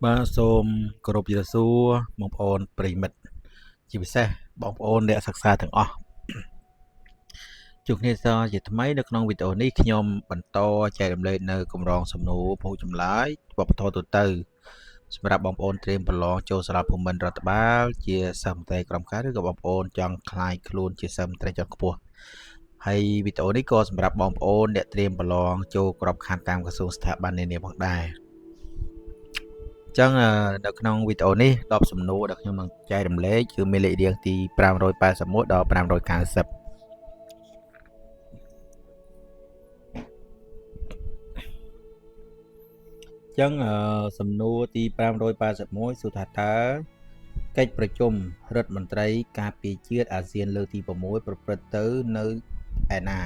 បាទសូមគោរពជំរាបសួរបងប្អូនប្រិយមិត្តជាពិសេសបងប្អូនអ្នកសិក្សាទាំងអស់ជួបគ្នាសជាថ្មីនៅក្នុងវីដេអូនេះខ្ញុំបន្តចែករំលែកនៅកម្រងសំណួរពហុចម្លើយវប្បធម៌ទូទៅសម្រាប់បងប្អូនត្រៀមប្រឡងចូលសាលាភូមិន្ទរដ្ឋបាលជាសិស្សមន្ត្រីក្រុមការឬក៏បងប្អូនចង់ក្លាយខ្លួនជាសិស្សមន្ត្រីជាន់ខ្ពស់ហើយវីដេអូនេះក៏សម្រាប់បងប្អូនអ្នកត្រៀមប្រឡងចូលក្របខ័ណ្ឌតាមក្រសួងស្ថាប័ននានាផងដែរចឹងនៅក្នុងវីដេអូនេះ10សំណួរដែលខ្ញុំនឹងចែករំលែកគឺមានលេខរៀងទី581ដល់590ចឹងសំណួរទី581សួរថាតើកិច្ចប្រជុំរដ្ឋមន្ត្រីការពារជាតិអាស៊ានលើកទី6ប្រព្រឹត្តទៅនៅឯណា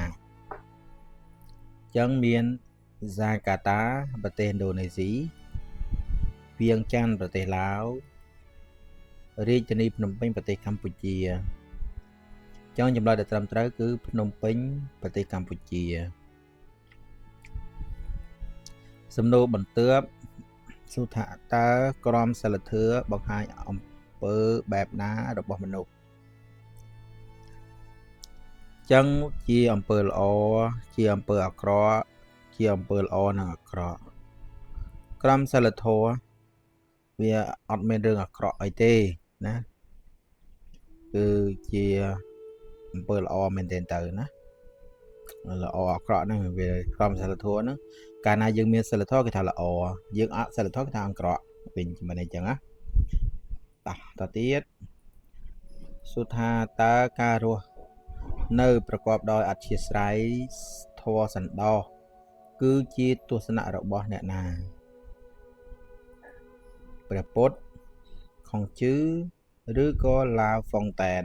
ចឹងមានហ្សាកាតាប្រទេសឥណ្ឌូនេស៊ីវៀងច័ន្ទប្រទេសឡាវរាជធានីភ្នំពេញប្រទេសកម្ពុជាចឹងចម្លើយដែលត្រឹមត្រូវគឺភ្នំពេញប្រទេសកម្ពុជាសំណួរបន្ទាប់សួរថាតើក្រមសីលធម៌បង្ហាញអំពើបែបណារបស់មនុស្សចឹងជាអំពើល្អជាអំពើអាក្រក់ជាអំពើល្អនិងអាក្រក់ក្រមសីលធម៌វាអត់មានរឿងអាក្រក់អីទេណាគឺជាអំពើល្អមែនទែនទៅណាល្អអាក្រក់ហ្នឹងវាក្រមសីលធម៌ហ្នឹងកាលណាយើងមានសិលធម៌គេថាល្អយើងអត់សិលធម៌គេថាអាក្រក់វិញមិនអីចឹងណាតោះតទៀតសួរថាតើការរស់នៅប្រកបដោយអធិស្ស្រ័យធម៌សន្តោសគឺជាទស្សនៈរបស់អ្នកណាព្រះពុទ្ធខុងជឺឬក៏ឡាវហ្វុងតែន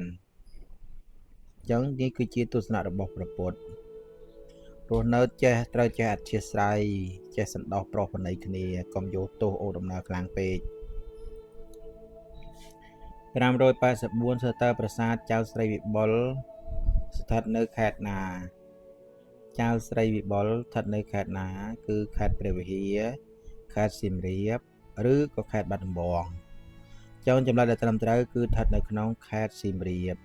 ចឹងនេះគឺជាទស្សនៈរបស់ព្រះពុទ្ធរស់នៅចេះត្រូវចេះអធិស្ស្រ័យចេះសន្តោសប្រុសប្រណីគ្នាកុំយកទោសអូដំណើរខ្លាំងពេក584សតើប្រាសាទចៅស្រីវិបុលស្ថិតនៅខេត្តណាចៅស្រីវិបុលស្ថិតនៅខេត្តណាគឺខេត្តព្រះវិហារខេត្តសៀមរាបឬក៏ខេត្តបាត់ដំបងចងចម្លើយដែលត្រឹមត្រូវគឺស្ថិតនៅក្នុងខេត្តសៀមរាប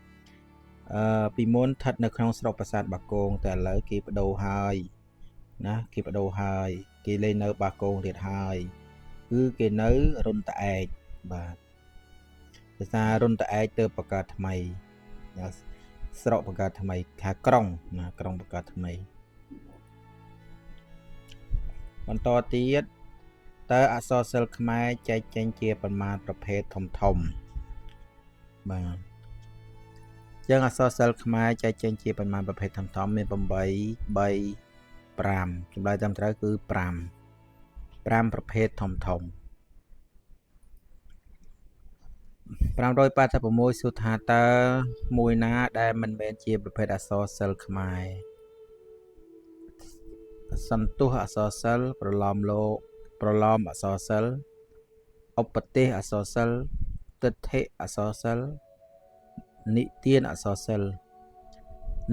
ពីមុនស្ថិតនៅក្នុងស្រុកប្រាសាទបាគងតែឥឡូវគេបដូរហើយណាគេបដូរហើយគេលេងនៅបាគងទៀតហើយគឺគេនៅរុនតាឯកបាទភាសារុនតាឯកទៅបង្កើតថ្មីស្រុកបង្កើតថ្មីថាក្រុងណាក្រុងបង្កើតថ្មីបន្តទៀតតើអក្សរសិល្ប៍ខ្មែរចែកចេញជាប៉ុន្មានប្រភេទធំធំបាទចឹងអក្សរសិល្ប៍ខ្មែរចែកចេញជាប៉ុន្មានប្រភេទធំធំមាន8 3 5ចម្លើយត្រឹមត្រូវគឺ5 5ប្រភេទធំធំ586សួរថាតើមួយណាដែលមិនមែនជាប្រភេទអក្សរសិល្ប៍ខ្មែរសន្ទុះអក្សរសិល្ប៍ប្រឡំលោកប្រឡំអក្សរសិល្ប៍ឧបទេសអក្សរសិល្ប៍ទិដ្ឋិអក្សរសិល្ប៍និទានអក្សរសិល្ប៍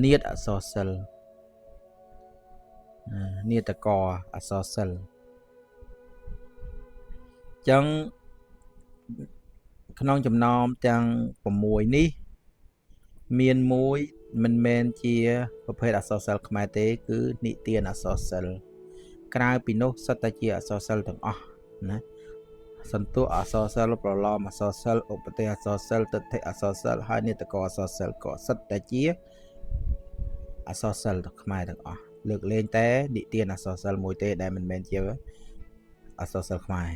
នាតអក្សរសិល្ប៍នាតកអក្សរសិល្ប៍ចឹងក្នុងចំណោមទាំង6នេះមានមួយមិនមែនជាប្រភេទអក្សរសិល្ប៍ខ្មែរទេគឺនិទានអក្សរសិល្ប៍ក្រៅពីនោះសុទ្ធតែជាអក្សរសិល្ប៍ទាំងអស់ណាសន្ទុះអក្សរសិល្ប៍ប្រឡំអក្សរសិល្ប៍ឧបទេសអក្សរសិល្ប៍ទិដ្ឋិអក្សរសិល្ប៍ហើយនាតកអក្សរសិល្ប៍ក៏សុទ្ធតែជាអក្សរសិល្ប៍ខ្មែរទាំងអស់លើកលែងតែនិទានអក្សរសិល្ប៍មួយទេដែលមិនមែនជាអក្សរសិល្ប៍ខ្មែរ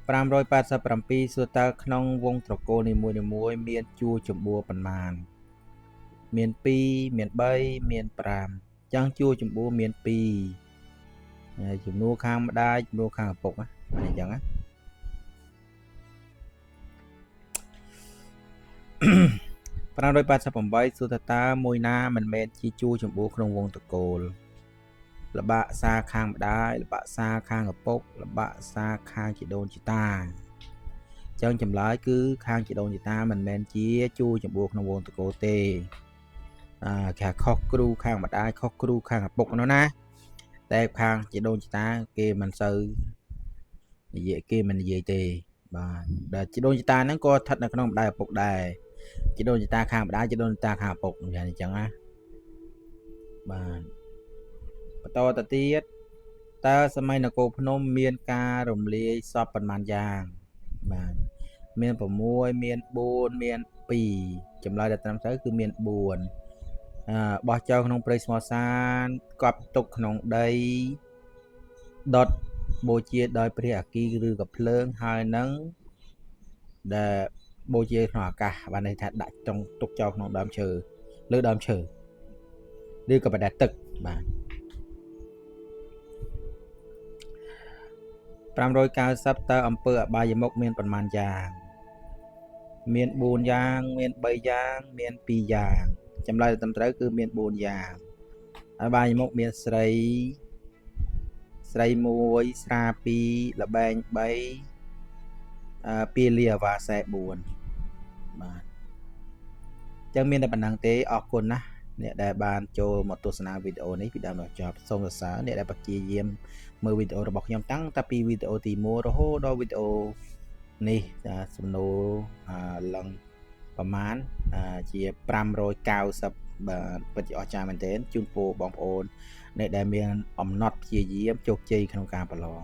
587សួរតើក្នុងវងត្រកូលនីមួយៗមានជួរចម្បួរប៉ុន្មានមាន2មាន3មាន5ចឹងជួរចម្បួរមាន2ជំនួសខាងម្ដាយជំនួសខាងឪពុកណាអញ្ចឹងណា588សួរថាតើមួយណាមិនមែនជាជួរចម្បួរក្នុងវងត្រកូលលបាក់សាខាងម្ដាយលបាក់សាខាងឪពុកលបាក់សាខាងជីដូនជីតាចឹងចម្លើយគឺខាងជីដូនជីតាមិនមែនជាជួរចម្បួរក្នុងវងត្រកូលទេគេខុសគ្រូខាងម្ដាយខុសគ្រូខាងឪពុកនោះណាតែខាងជីដូនជីតាគេមិនសូវ និយាយគេមិននិយាយទេបាទដែលជីដូនជីតាហ្នឹងក៏ស្ថិតនៅក្នុងម្ដាយឪពុកដែរជីដូនជីតាខាងម្ដាយជីដូនជីតាខាងឪពុកយ៉ាងអញ្ចឹងណាបាទបន្តទៅទៀតតើសម័យនគរភ្នំមានការរំលាយសពប៉ុន្មានយ៉ាងបាទមាន6មាន4មាន2ចម្លើយដែលត្រឹមត្រូវគឺមាន4អឺបោះចោលក្នុងព្រៃស្មោសានកប់ទុកក្នុងដីដុតបូជាដោយព្រះអគ្គីឬក៏ភ្លើងហើយនឹងដែលបូជាក្នុងអាកាសបានន័យថាដាក់ចុងទុកចោលក្នុងដើមឈើលើដើមឈើឬក៏បដែតទឹកបាទ590តើអំពើអបាយមុខមានប៉ុន្មានយ៉ាងមាន4យ៉ាងមាន3យ៉ាងមាន2យ៉ាងចម្លើយត្រឹមត្រូវគឺមាន4យ៉ាងអបាយមុខមានស្រីស្រី1ស្រា2ល្បែង3អឺពាលាអាវ៉ា44បាទអញ្ចឹងមានតែប៉ុណ្្នឹងទេអរគុណណាស់អ្នកដែលបានចូលមកទស្សនាវីដេអូនេះពីដើមដល់ចប់សូមសរសើរអ្នកដែលព្យាយាមមើលវីដេអូរបស់ខ្ញុំតាំងតែពីវីដេអូទី1រហូតដល់វីដេអូនេះសំណួរឡើងប្រមាណជា590បាទពិតជាអស្ចារ្យមែនទែនជូនពរបងប្អូនអ្នកដែលមានអំណត់ព្យាយាមជោគជ័យក្នុងការប្រឡង